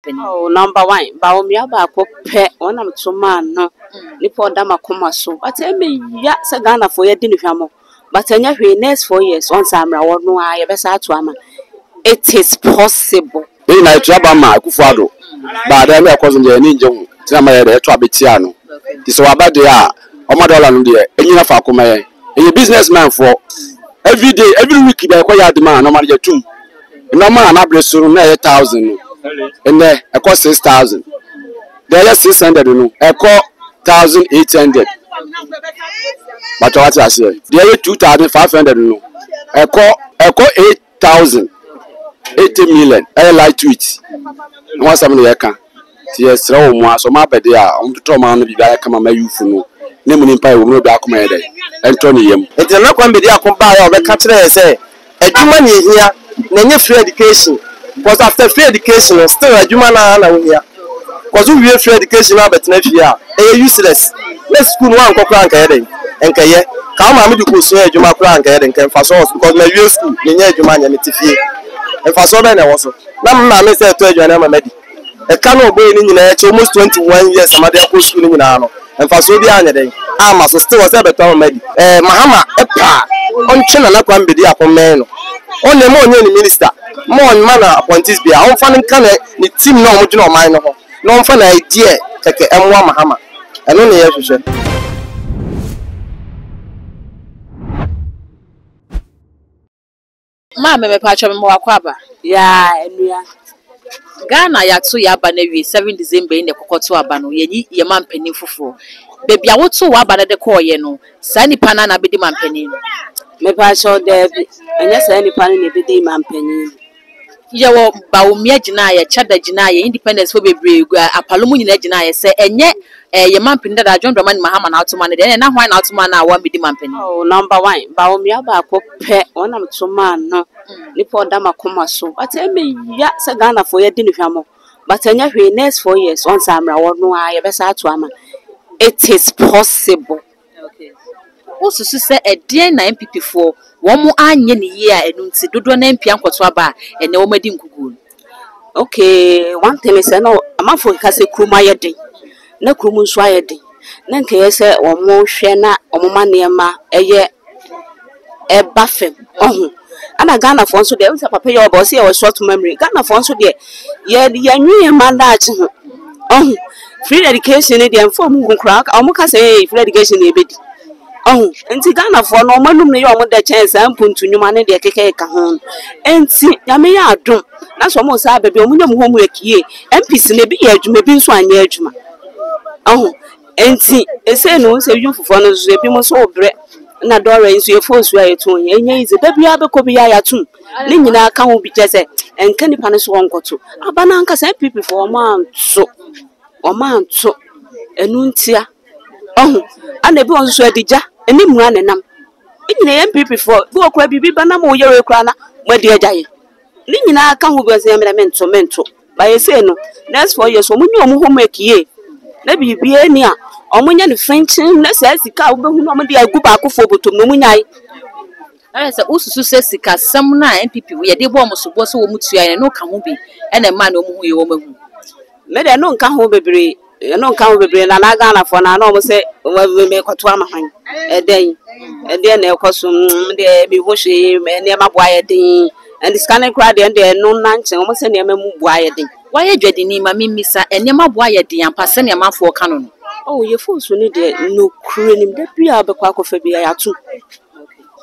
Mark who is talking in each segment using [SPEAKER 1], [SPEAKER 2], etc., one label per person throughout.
[SPEAKER 1] Oh, number one, Bawumia baako pɛ, wɔn na meto maa no. Nipa ɔda m'akoma so. But ɛmɛ ya sɛ Ghanafoɔ yɛdi ne hwamɔ. But ɛnyɛ hwee, next 4 years, ɔnsa mmra hɔ no a yɛbɛsa ato ama. It is possible.
[SPEAKER 2] Yɛn nyinaa yɛto aba ma Akufo Addo baa dɛ ne ɛkɔ so deɛ yɛne ngye ho nti na ma yɛ dɛ yɛto abɛtia no. Nti sɛ waba deɛ a, ɔma dɔla no deɛ ɛnyina faako ma yɛn. Ɛyɛ business man foɔ. Every day, every week bia yɛkɔ yɛ ade ma a nɔɔma no yɛtum. Nɔɔma a n'abere so no na ɛyɛ 1,000 no, ɛnɛ ɛkɔ 6,000. Deɛ ɛyɛ 600 no ɛkɔ 1,800. Bàtà wate aseɛ. Deɛ ɛyɛ 2,500 no ɛkɔ 8,080 million, ɛyɛ light weight. Ne ho asɛm na yɛka. Nti yɛsrɛ wɔn a sɛ wɔn abɛde a, wɔn totɔ ɔman no biribi ayɛ kama ma youth no ne mu nipa ɛwɔ mu na obi akoma yɛ dɛ ɛntɔ ne yam.
[SPEAKER 3] Nti Nana Kwame Bediako baeɛ a, ɔbɛka kyerɛ yɛ sɛ adwuma ne ehia na ɛnyɛ free education, because after free education no, still adwuma no ara na wohia, because wowie free education no abɛtena fie a, ɛyɛ useless. Na school no wankɔ koraa nkɛyɛ dɛn? Nkɛyɛ ka wo maame de kɔsua adwuma koraa nkɛyɛ dɛn? Nkɛ mfasoɔ wɔ so? Because mawie school, menyɛ adwuma nyɛ, mete fie, mfasoɔ bɛn na ɛwɔ so? Na me maame sɛ ɛtɔ aduane ama madi. Ɛka no ɔbɔyi no nyinaa akyi, almost 21 years amade akɔ school no nyinaa no, mfasoɔ bi anyɛ dɛn ama so? Still wɔ sɛ ɛbɛtɔ ama madi. Mahama ɛpa a ɔntwe Nana Kwame Bediako mmɛn no, ɔnna ma ɔnyɛ ne minister, ma ɔnma no appointees bia, ɔmfa no nka ne team na ɔmo dwene ɔman no ho, na ɔmfa no idea kɛkɛ ɛmmoa Mahama. Ɛno ne yɛhwehwɛ.
[SPEAKER 4] Maame, mepatwa me ma wakɔ aba.
[SPEAKER 1] Yaa, enua.
[SPEAKER 4] Ghana yɛato yɛ aba no awie. 7 December yi na ɛkɔkɔto aba no, yɛnyi yɛ mampanin foforɔ. Baabi a woto w'aba no de kɔɔyɛ no, saa nipa no ana abɛdi mampanin no?
[SPEAKER 1] Mepakyɛw, daabi. Ɛnyɛ saa nipa no na ebedi mampanin.
[SPEAKER 4] Yɛwɔ Bawumia gyinaeɛ, Cheddar gyinaeɛ, independence fo bebree gu apalo mu nyinaa gyinaeɛ sɛ ɛnyɛ yɛ mampanin dada John Dramani Mahama na atoma no deɛ, ɛnna na hwan na atoma no a wɔambɛdi mampanin?
[SPEAKER 1] Oh, number one, Bawumia baako pɛ, wɔn na meto maa no. Nipa ɔda m'akoma so. But ɛmɛ ya sɛ Ghanafoɔ yɛdi ne hwamɔ. But ɛnyɛ hwee, next 4 years, ɔnsa mmra hɔ no a yɛbɛsa ato ama. It is possible.
[SPEAKER 4] Wosusu sɛ ɛdeɛn na NPP foɔ wɔn mo anyɛ ne yie a ɛno nti dodoɔ no mpia nkɔto aba a ɛnɛ wɔn adi nkuguo no?
[SPEAKER 1] Okay, one thing is sɛ no amanfoɔ keka sɛ kurom ayɛ den, na kurom nso ayɛ den, na nkɛyɛ sɛ wɔn hwɛ na wɔn ma nneɛma ɛyɛ ɛba fam ɔho. Ɛna Ghanafoɔ nso deɛ, ɛmu sɛ papa yi ɔba, ɔsɛ yɛwɔ short memory. Ghanafoɔ nso deɛ, yɛ yɛnwe yɛn mma daakye ho ɔho. Free education no deɛ, mfa ɔmo ho koraa. Ɔmo ka sɛ ee, free education na ebedi ɔho. Nti Ghanafoɔ no, ɔmo anum no yɛ ɔmo dɛ kyɛn saa mpuntu nnwuma ne deɛ keka ɛka ho no. Nti Nyame yɛ adom na sɛ ɔmo saa baabi a ɔmo nya mu homework yie. MPs no, ebi yɛ adwuma, ebi nso anyɛ adwuma ɔho. Nti esei no sɛ youthfoɔ no nso, ebi mo nso brɛ na dɔɔre yi nso yɛ phone so a yɛtɔn yi ɛnyɛ easy. Da biara bɛkɔ bi a yɛatom ne nyinaa ka ho bi kyɛ sɛ ɛnka nipa no so wɔnkɔto aba no ankasa. NPP foɔ, ɔmo anto, ɔmo anto ɛno ntia ɔho. Ɛna ebi wɔ nso so adigya ɛne mua ne nam ne nyinaa yɛ NPP foɔ bi wɔ kora biribi ba na mo yɛ wei koraa na mo adi agya yɛ ne nyinaa ka ho bi. Ɔsɛ yɛn mento mento bayɛ sei no, next 4 years ɔmo nyɛ ɔmo homework yie na biribiara ni a ɔmo nyɛ no fɛnkyɛn na saa sika a wobɛhu na ɔmo de agu baakofoɔ bɔtɔm na ɔmo nyae.
[SPEAKER 4] Ɛyɛ sɛ wosusu sɛ sikasɛm no a NPP yɛde bɔ ɔmo soboɔ sɛ wɔn tua yɛn no ka ho bi ɛna ɛmaa na wɔn hu yɛ wɔn ahu?
[SPEAKER 1] Me deɛ, ɛno nka ho bebree, ɛno nka ho bebree. Na Ghanafoɔ na ɔmo sɛ mekɔto ama hwan? Ɛdɛn ɛdeɛ na ɛkɔ so? Deɛ mehu hwee, nneɛma boa yɛ den. Ɛne sika no koraa deɛ, ɛno deɛ ɛno na nkyɛn ɔmo sɛ nneɛma mu boa yɛ den.
[SPEAKER 4] Wayɛ dwadini ma memmisa, nneɛma boa yɛ den ampa sɛnea amanfoɔ ka no?
[SPEAKER 1] Oh, yɛ phone so no deɛ, nokorɛ nim, da biara wobɛkɔ akɔfa biara yɛatom,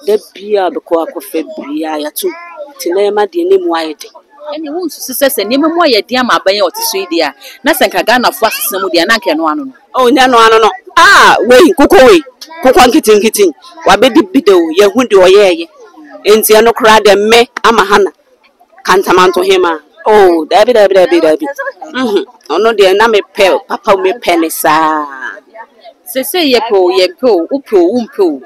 [SPEAKER 1] da biara wobɛkɔ akɔfa biara yɛatom. Nti nneɛma deɛ, ne mu ayɛ den.
[SPEAKER 4] Ɛne wonsusu sɛ nneɛma mu ayɛ den ama aban a ɔte so yi deɛ a, na sɛ nka Ghanafoɔ asesena mu deɛ a, na nka ɛno ano no?
[SPEAKER 1] Oh, nyɛ no ano no. Ah, wei kokɔ, wei kokɔ nketenkete wabɛdi bi de o, yɛhu deɛ ɔyɛɛyɛ. Nti ɛno koraa deɛ, me ama Hana Kantamanto hema. Oh, daabi, daabi, daabi, daabi. Ɔno deɛ na mepɛ papa, mepɛ ne saa.
[SPEAKER 4] Sese yɛpɛ o, yɛmpɛ o, wopɛ o, wompɛ o,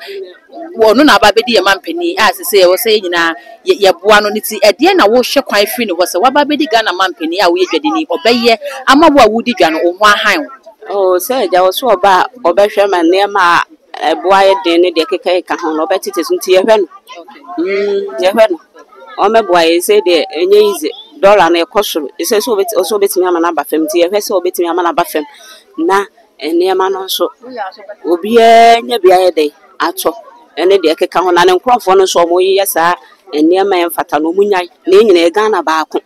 [SPEAKER 4] ɔno na aba abɛdi yɛn mampanin a sese yɛwɔ sɛ yɛn nyinaa yɛboa no ne ti. Ɛdeɛ na wohwɛ kwan firi ne hɔ sɛ waba abɛdi Ghana mampanin a woyɛ dwadini, ɔbɛyɛ ama wo a wodi dwa no wo ho ahan wo?
[SPEAKER 1] Oh, sɛ agya wɔ so, ɔba a ɔbɛhwɛ ma nneɛma a ɛboa yɛ den ne deɛ keka keka ho no ɔbɛtete so. Nti yɛhwɛ no, yɛhwɛ no ɔmmɛboa yɛn sɛ deɛ ɛnyɛ easy. Dɔla no ɛkɔ soro. Ɛsɛ sɛ ɔsɛ ɔbɛtumi ama no aba fam nti yɛhwɛ sɛ ɔbɛtumi ama no aba fam na nneɛma no nso obiara nya bi ayɛ dɛn atɔ ɛne deɛ ɛkeka ho na ne nkurɔfoɔ no nso wɔyeyɛ saa nneɛma a ɛmfata no wɔn nyae na yɛn nyinaa yɛ Ghana baako.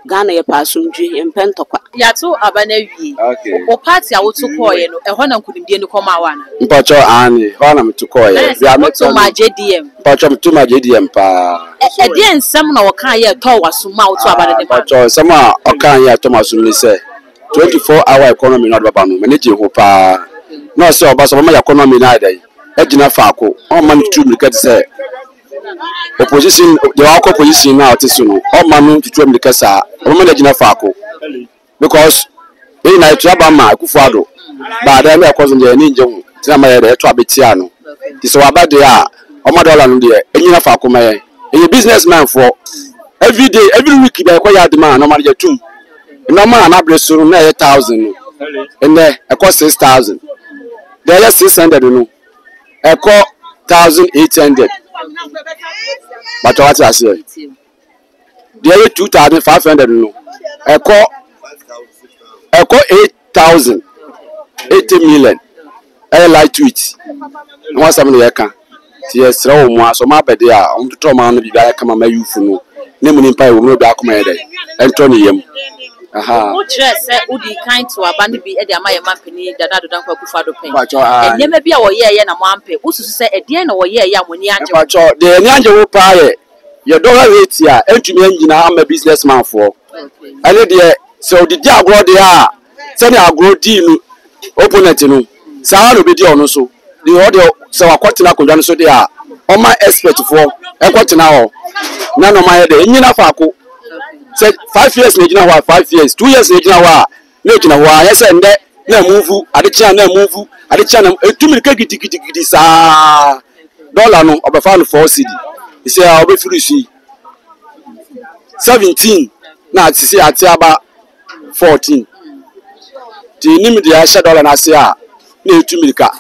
[SPEAKER 1] Ghana yɛpɛ asomdwie, yɛmpɛ ntɔkwa.
[SPEAKER 4] Yɛato aba no awie. Wo party a woto kɔɔeɛ no, ɛhɔ na nkunimdie no kɔmaa wo anaa?
[SPEAKER 2] Mpakyɛw, aane, hɔ ara na meto kɔɔeɛ.
[SPEAKER 4] Na
[SPEAKER 2] Bea a
[SPEAKER 4] sɛ woto
[SPEAKER 2] mekɔ
[SPEAKER 4] maa
[SPEAKER 2] no,
[SPEAKER 4] JDM?
[SPEAKER 2] mpakyɛw meto maa JDM paa.
[SPEAKER 4] Ɛdeɛn nsɛm na ɔkaeɛ a ɛtɔɔ w'asom maa wotoo aba no de maa no?
[SPEAKER 2] Mpakyɛw, nsɛm a ɔkaeɛ a ɛtɔ m'asom ne sɛ, 24 hour economy no a ɔde bɛba no, m'ani gyee ho paa. Na ɔsɛ ɔba so a, ɔbɛma yɛn economy no ayɛ dɛn? Agyina faako. Ɔmma no tutu mmirika te sɛ Opposition, deɛ wakɔ opposition no a ɔte so no, ɔmma no ntutu amirika saa. Ɔbɛma no agyina faako. Because yɛn nyinaa yɛto aba ma Akufo Addo. But adeɛ no ɛkɔ so no deɛ yɛn ani ngye ho. Nti na ama yɛde yɛto aba tia no. Nti sɛ waba deɛ a, ɔmma dollar no deɛ ɛnyina faako ma yɛn. Yɛyɛ business man foɔ. Every day, every week bia yɛkɔ yard ma nneɛma no yɛtum. Nneɛma a n'abere so no na ɛyɛ 1000 no, ɛnnɛ ɛkɔ 6000. Deɛ ɛyɛ 600 no, ɛkɔ 1800. Bàtà wate aseɛ. Deɛ ɛyɛ 2500 no, ɛkɔ ɛkɔ 8000, 80 million. Ɛyɛ light weight. Ho asɛm na yɛka. Nti yɛsrɛ wɔn a sɛ wɔn abɛde a, wɔn totɔ wɔn ano biribi ayɛ kama ma youth no. Ne mu nipa ɛwɔ mu na obi akoma yɛ dɛ, ɛntɔ ne yam. Aha.
[SPEAKER 4] Wokyerɛɛ sɛ wodii kan too aba no bi de ama yɛn manpanin Nana Addo Dankwa Akufo-Addo pɛn.
[SPEAKER 2] Mpakyɛw, aane.
[SPEAKER 4] Nneɛma bi a wɔyɛeɛ na moampɛ. Wosusu sɛ ɛdeɛn na wɔyɛeɛ a mo ani angye ho?
[SPEAKER 2] Mpakyɛw, deɛ yɛn ani angye ho paa yɛ yɛ dollar rate a ɛntumi annyina amma business man foɔ. Ɛne deɛ sɛ ɔde di agorɔ deɛ a, sɛdeɛ agorɔ dii no opponent no, saa ara na ɔbɛdi ɔno nso. Deɛ ɔdeɛ sɛ wakɔtena akonnwa no so deɛ a, ɔma expert foɔ nkɔtena hɔ na nneɛma ayɛ dɛ, ɛnnyina faako. Sɛ 5 years na egyina hɔ a, 5 years, 2 years na egyina hɔ a, na egyina hɔ a, anyɛ sɛ nnɛ na move, ade kye a na move, ade kye a na etu mirika gidigidigidi saa. Dɔla no ɔbɛfa no 4 cedi, sɛ a ɔbɛfiri so yi 17 na sisi ate aba 14. Nti nim deɛ ahyɛ dɔla no ase a na etu mirika.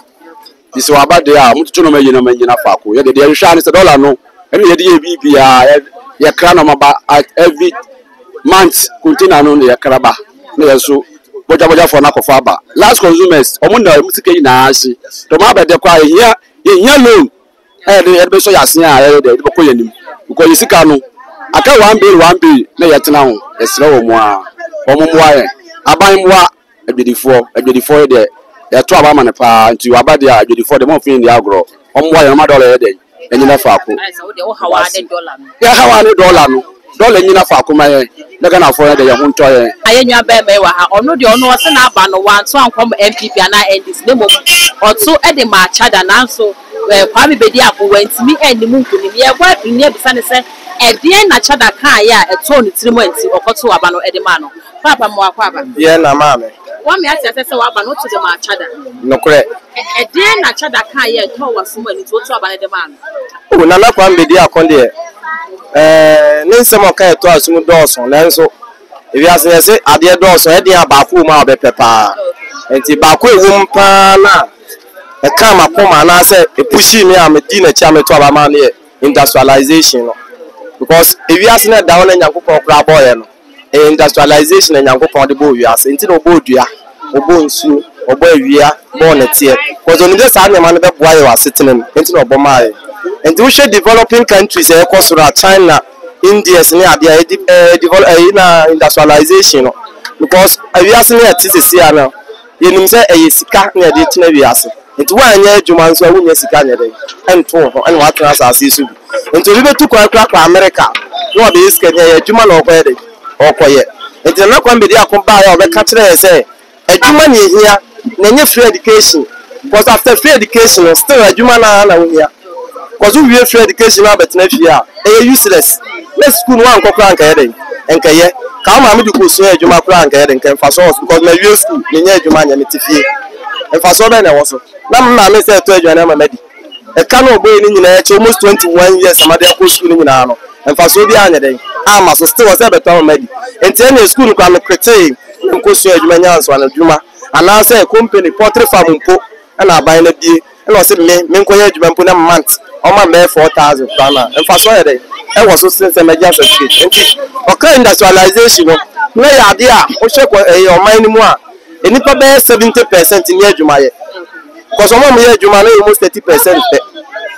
[SPEAKER 2] Nti sɛ waba deɛ a, wɔtoto nneɛma yie na wɔn nyina faako. Yɛde deɛ yɛhwehwɛ ara ne sɛ dɔla no ɛna yɛde yɛ biribiara. Yɛkra nneɛma ba at every month, container no na yɛkra ba na yɛn nso bɔgyabɔgyafoɔ no akɔfa aba. Last consumers wɔn na wɔn sika nyinaa ahye. Nti wɔn abɛdɛ koraa yɛhia loan a yɛde yɛde bɛsɔ yɛn ase a yɛyɛ dɛ yɛde bɛkɔ yɛn anim because yɛn sika no aka 1 bill 1 bill na yɛtena ho. Yɛsrɛ wɔn a wɔn mmoa yɛn, aban mmoa adwadifoɔ. Adwadifoɔ yɛ deɛ yɛto aba ama no paa, nti waba deɛ a, adwadifoɔ deɛ mɔmfa yɛn nni agorɔ. Ɔmmoa yɛn ɔma dɔla yɛ dɛn ɛnyina faako.
[SPEAKER 4] Ayɛ sɛ wo deɛ wo haw ara ne dɔla no.
[SPEAKER 2] Yɛ haw ara ne dɔla no. Dɔla nyina faako ma yɛn na Ghanafoɔ yɛ dɛ yɛn ho ntɔ yɛn.
[SPEAKER 4] Yɛn nua barima yi wɔ ha, ɔno deɛ ɔno ɔse n'aba no wanto ankɔm NPP anaa NDC na mmom ɔto de maa Chada, nanso Kwame Bediako wantumi anni mu nkunim. Yɛrebɔ afiri no yɛabisa no sɛ ɛdeɛn na Chada kaeɛ a ɛtɔɔ ne tirim a nti ɔkɔtoo aba no de maa no. Paapa ma wakɔ aba.
[SPEAKER 3] Yɛ na maame.
[SPEAKER 4] Kwame ate aseɛ sɛ w'aba no woto de maa Chada.
[SPEAKER 3] Nokorɛ.
[SPEAKER 4] Ɛdeɛn na Chada kaeɛ a ɛtɔɔ w'asom a nti wotoo aba no de maa no?
[SPEAKER 3] Oh, Nana Kwame Bediako deɛ, eh, ne nsɛm a ɔka ɛtɔ asom dɔɔso, nanso ewiase yɛse adeɛ dɔɔso, ɛdeɛn a baako wɔ mu a ɔbɛpɛ paa. Nti baako a ɛwɔ mu paa no a ɛkaa m'akoma anaasɛ ɛpushii me a medii n'akyi a meto aba maa no yɛ industrialization no. Because ewiase no ɛda hɔ na Nyankopɔn koraa bɔɔyɛ no, Ɛyɛ industrialization na Nyankopɔn de bɔɔ wiase. Nti na ɔbɔɔ dua, ɔbɔɔ nsuo, ɔbɔɔ awia, bɔɔ nɛteɛ. Cause ɔnim sɛ saa nneɛma no bɛboa yɛn wɔ asetena mu. Nti na ɔbɔ maa yɛn. Nti wohwɛ developing countries a ɛkɔ soro a, China, Indias ne adeɛ a, ɛdi ɛɛ develop ɛyi na industrialization no. Because wiase no yɛte seesei a no, yɛnim sɛ ɛyɛ sika na yɛde tena wiase. Nti woanyɛ adwuma nso a wonnya sika nyɛ dɛn nto wo ho na woatena asase yi so bi. Nti obi bɛtu kwan koraa kɔ Amerika na wabɛyɛ sikani a, ɛyɛ adwuma na ɔrekɔyɛ dɛn? Ɔrekɔyɛ. Nti Nana Kwame Bediako baeɛ a ɔbɛka kyerɛɛ yɛn sɛ adwuma na ɛhia na ɛnyɛ free education, because after free education no still adwuma no ara na wohia. Because wowie free education na wabɛtena fie a, ɛyɛ useless. Na sukuu no woankɔ koraa anka ɛyɛ dɛn? Nka ɛyɛ. Ka wo maame de kɔsua adwuma koraa anka ɛyɛ dɛn? Nka mfasoɔ wɔ so, because mawie sukuu, mennya adwuma nyɛ, mete fie. Mfasoɔ bɛn na ɛwɔ so? Na me maame sɛ ɛtɔ aduane ama madi. Ɛka no ɔbɔe no nyinaa akyi, almost 21 years a made akɔ sukuu no nyinaa no, mfasoɔ biara anyɛ dɛn? Amma so. Still ɔsɛ ɛbɛtɔ ama madi. Nti ɛnneɛ sukuu no koraa mekwetee na mekɔsuaa adwuma nyaa nsoano adwuma anaasɛ company, poultry farm mpo na aban no abue. Ɛna ɔse me menkɔyɛ adwuma mpo na month ɔma me bɛyɛ 4000 koraa no a mfasoɔ yɛ dɛn ɛwɔ so sen sɛ mɛgye certificate. Nti ɔka industrialization no na ɛyɛ adeɛ a wohwɛ kɔ ɛyɛ ɔman no mu a nnipa bɛyɛ 70% nni adwuma yɛ. Because wɔn a wɔyɛ adwuma no yɛ almost 30% pɛ.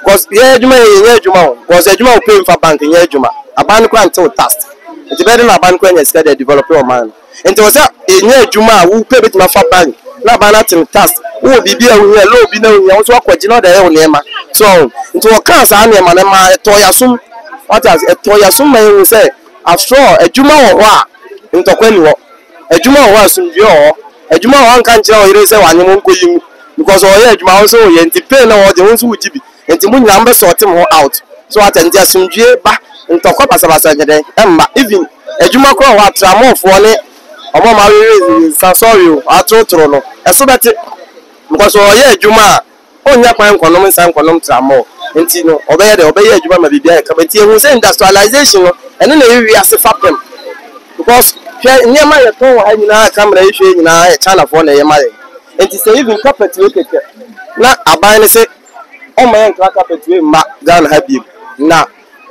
[SPEAKER 3] Because yɛ adwuma yɛ yɛnyɛ adwuma o. Because adwuma a wopɛ mfa bank nyɛ adwuma. Aban no koraa ntew tax. Nti bɛyɛ dɛn na aban no koraa anya sika de adevelop ɔman no. Nti ɛwɔ sɛ yɛnya adwuma a wopɛ bɛtumi afa bank na aban no ate no tax. Wowɔ biribi a wohia, loan bi na wohia, wo nso woakɔgye na wode ayɛ wo nneɛma. So ɔho? Nti wɔkaa saa nneɛma no ɛmaa ɛtɔɔ yɛn asom. Wate ase? Ɛtɔɔ yɛn asom ma yɛhu sɛ after all adwuma wɔ hɔ a ntɔkwa nni hɔ. Adwuma wɔ hɔ a asomdwoeɛ wɔ hɔ. Adwuma wɔ hɔ a nka nkyerɛ wo yere sɛ wanyem ɔnkɔyi ngu because ɔreyɛ adwuma wo nso woyɛ nti pay na ɔgye wo nso wogye bi. Nti mo nyinaa mobɛ sort mo ho out so wate nti asomdwie ba ntɔkwa basabasa nyɛ dɛn ɛmma even adwuma koraa wɔ hɔ a tramol foɔ ne ɔmo a ɔmo awewe nsa sorry o atorotoro no ɛso bɛte because ɔyɛ adwuma a ɔnnya kwan nkɔnom nsa nkɔnom tramol nti no ɔbɛyɛ dɛn ɔbɛyɛ adwuma ma biribi ayɛ kama nti yɛhu sɛ industrialization no ɛno na ɛyɛ wiase fapem because hwɛ nneɛma a yɛtɔn wɔ ha nyinaa camera yi hwɛ nyinaa yɛ China foɔ na ɛyɛ ma yɛn nti sɛ even carpet wei kɛkɛ na aban no se ɔmma yɛnkra carpet wei mma Ghana ha biom na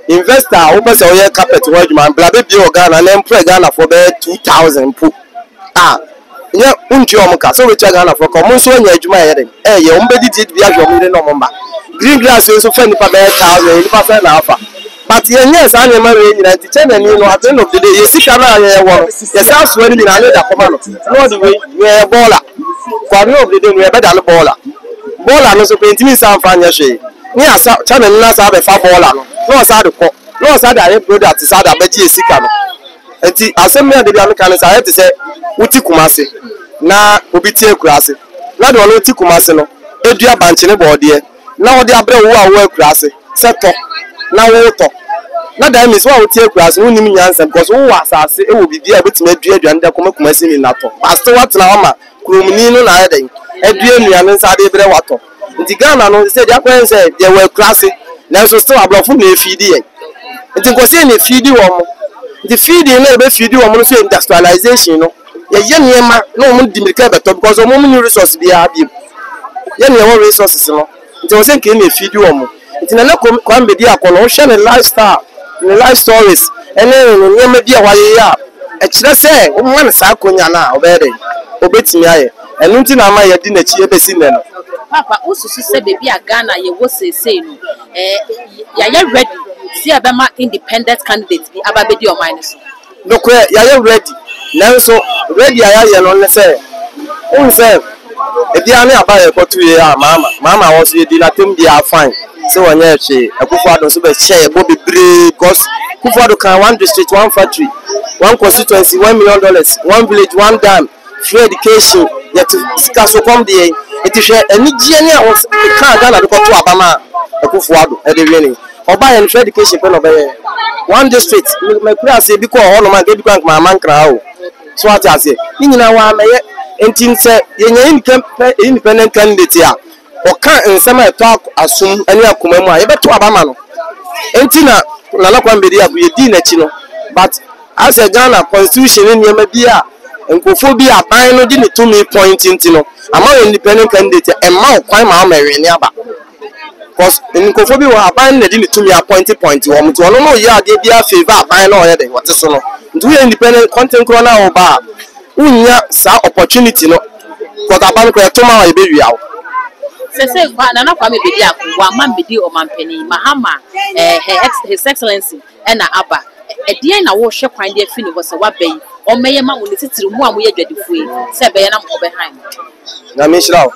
[SPEAKER 3] investor a wopɛ sɛ woyɛ carpet ho adwuma bra bɛbie wɔ Ghana na employ Ghanafoɔ bɛyɛ 2000 mpo a nyɛ wontua wɔn ka sɛ wobɛtua Ghanafoɔ ka wɔn nso anya adwuma ɛyɛ dɛn ɛyɛ wɔn bɛdidi bi ahwɛ wɔn yere ne wɔn mma green grass wei nso fa nnipa bɛyɛ 1000 nnipa sɛn na afa but yɛnyɛɛ saa nneɛma wei nyinaa nti China ni no at the end of the day yɛ sika no a yɛwɔ no yɛsan asoa no nyinaa ne da kɔma no na ɔde wei yɛyɛ bɔɔla Kɔ ano of the day no yɛbɛdane bɔɔla. Bɔɔla no nso koraa yɛntumi nsan mfa nyɛ hwee. Ne yɛasa China ni no asan abɛfa bɔɔla no na ɔsan de kɔ na ɔsan de ayɛ product san de abɛgye yɛn sika no. Nti asɛm bi a da biara meka ne sɛ ayɛ te sɛ wote Kumasi na obi te akuraase na deɛ ɔno te Kumasi no dua bankye ne bɔɔdeɛ na ɔde abrɛ wo a wowɔ akuraase sɛ tɔ na wotɔ na that means wo a wote akuraase no wonnim nyansa because wowɔ asase wɔ biribi a wobɛtumi adua aduane de akɔma Kumasi ni no atɔ but still woatena hɔ ma kuromni no na ayɛ dɛn adua nnuane nsa de brɛ watɔ nti Ghana no sɛ deɛ akɔyɛ sɛ yɛwɔ akuraase nanso still aborɔfo na ɛfiidi yɛn nti nkɔsɛ yɛn na ɛfiidi wɔn mo nti feeding na yɛbɛfiidi wɔn no so yɛ industrialization no yɛyɛ nneɛma na wɔn di mirika bɛtɔ because wɔn nni resource biara bio yɛn na yɛwɔ resources no nti ɛwɔ sɛ nka yɛn na ɛfiidi wɔn nti Nana Kwame Bediako no wohwɛ ne lifestyle ne life stories ɛne ne nneɛma bi a wayeyɛ a ɛkyerɛ sɛ woma no saa akonya no a ɔbɛyɛ dɛn ɔbɛtumi ayɛ ɛno nti na ama yɛdi n'akyi ɛbɛsi nnɛ no.
[SPEAKER 4] Paapa, wosusu sɛ baabi a Ghana yɛwɔ seesei no, eh, yɛayɛ ready sɛ yɛbɛma independent candidate bi aba abɛdi ɔman no so?
[SPEAKER 3] Nokorɛ yɛayɛ ready nanso ready a yɛayɛ no ne sɛ wohu sɛ ebiara ne aba a yɛkɔto yei a Mahama Mahama wɔ so yɛdii n'atam biara fine sɛ ɔnyɛɛ hwee Akufo Addo nso bɛhyɛɛ yɛ bɔ bebree because Akufo Addo kaa one district one factory one constituency $1 million one village one dam free education yɛte sika so kɔm deɛ nti hwɛ anigyeɛ ne a wɔkaa Ghana de kɔto aba maa Akufo Addo de wene. Ɔbaeɛ no free education pɛ na ɔbɛyɛɛ. One district, me makura aseɛ bi kɔɔ hɔnom a nka ebi koraa nka mamma Nkran ha o. So wate aseɛ? Ne nyinaa wammɛyɛ. Nti sɛ yɛnya independent candidate a ɔka nsɛm a ɛtɔ asom ne akoma mu a, yɛbɛto aba ama no. Nti na Nana Kwame Bediako yɛdii n'akyi no. But asɛ Ghana constitution ne nneɛma bi a nkurɔfoɔ bi a aban no de ne tumi point nti no, ama wo independent candidate a, ɛmma wo kwan ma wommɛwene aba. Cos nkurɔfoɔ bi wɔ hɔ aban no na ɛde ne tumi appoint point wɔn nti ɔno no yɛ adeɛ biara favour aban no a ɔyɛ dɛn ɔte so no nti woyɛ independent kɔntenkorɔ no a woba a wonnya saa opportunity no cos aban no koraa ɛto ma wo a yɛbɛwia wo.
[SPEAKER 4] Sesei kwa Nana Kwame Bediako wamma mmedi ɔmanpanin, Mahama eh, His Excellency na aba. Ɛdeɛn na worehwɛ kwan de afi ne hɔ sɛ waba yi, ɔmmɛyɛ ma mo, ne titiriw mo a moyɛ adwadifoɔ yi, sɛ ɛbɛyɛ na mo ho bɛhan mo?
[SPEAKER 3] Nyame nhyira wo.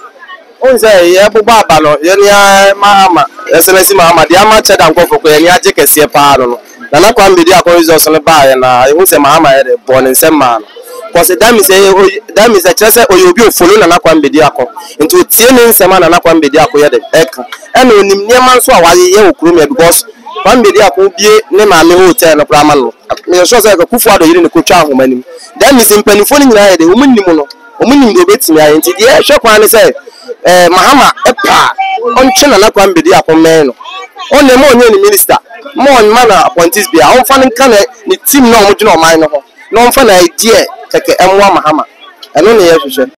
[SPEAKER 3] Wohu sɛ yɛbobɔ aba no, yɛn ara Mahama, Excellency Mahama, deɛ ama Cheddar nkurɔfoɔ koraa yɛn ani agye kɛseɛ paa no no, Nana Kwame Bediako results no baeɛ no ara, yɛhu sɛ Mahama yɛ dɛ, bɔɔ ne nsam maa no. Cause that means ɛyɛ oy that means ɛkyerɛ sɛ ɔyɛ obi a ɔfollow Nana Kwame Bediako, nti ɔtie ne nsɛm a Nana Kwame Bediako yɛ dɛ, ɛka. Ɛna ɔnim nneɛma nso a wayeyɛ wɔ kurom ha because Kwame Bediako bue ne maame hotel no koraa ma no no, meyɛ sure sɛ Akufo Addo yere na ɛkɔtwaa ahoma no mu. That means mpanimfoɔ no nyinaa yɛ dɛ, wɔn nim no. Wɔn nim deɛ wɔbɛtumi ayɛ nti deɛ yɛhwɛ kwan ne sɛ eh, Mahama pɛ a ɔntwe Nana Kwame Bediako mmɛn no. Ɔnneɛ ma ɔnyɛ ne minister, ma ɔmma no appointees biara, ɔmfa no nka ne ne team no a wɔdwene ɔman no ho na ɔmfa no idea kɛkɛ mmoa Mahama. Ɛno ne yɛhwehwɛ.